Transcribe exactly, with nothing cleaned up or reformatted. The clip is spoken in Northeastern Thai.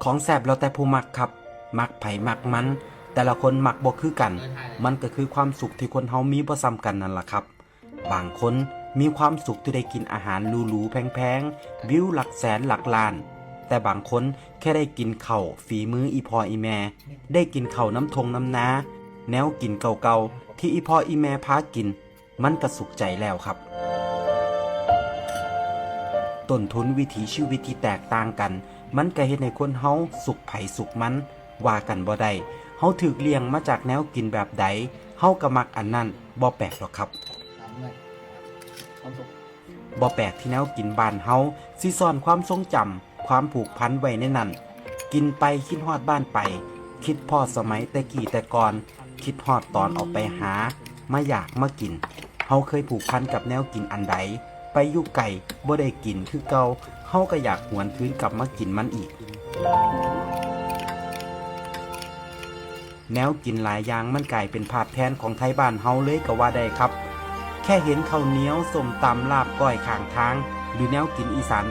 ของแซ่บแล้วแต่ผู้มักครับ มักไผมักมัน แต่ละคนมักบ่คือกัน มันก็คือความสุขที่คนเฮามีบ่ซ้ำกันนั่นล่ะครับ บางคนมีความสุขที่ได้กินอาหารหรูๆแพงๆ วิวหลักแสนหลักล้าน แต่บางคนแค่ได้กินข้าวฝีมืออีพ่ออีแม่ ได้กินข้าวน้ำทงน้ำนา แนวกินเก่าๆที่อีพ่ออีแม่พากิน มันก็สุขใจแล้วครับ ต้นทุนวิถีชีวิตที่แตกต่างกัน มันก็เฮ็ดให้คนเฮาสุขไผสุขมัน ว่ากันบ่ได้ เฮาถูกเลี้ยงมาจากแนวกินแบบใด เฮาก็มักอันนั้น บ่แปลกหรอกครับ บ่แปลกที่แนวกินบ้านเฮาสิซ่อนความทรงจำ ความผูกพันไว้ในนั้น กินไปคิดฮอดบ้านไป คิดพ้อสมัยแต่กี้แต่ก่อน คิดฮอดตอนออกไปหา มาอยากมากิน เฮาเคยผูกพันกับแนวกินอันใด ไปอยู่ไกลบ่ได้กินคือเก่า เฮาก็อยากหวนคืนกลับมากินมันอีก แนวกินหลายอย่างมันกลายเป็นภาพแทนของไทบ้านเฮาเลยก็ว่าได้ครับ แค่เห็นข้าวเหนียว ส้มตำ ลาบก้อยข้างทาง หรือแนวกินอีสาน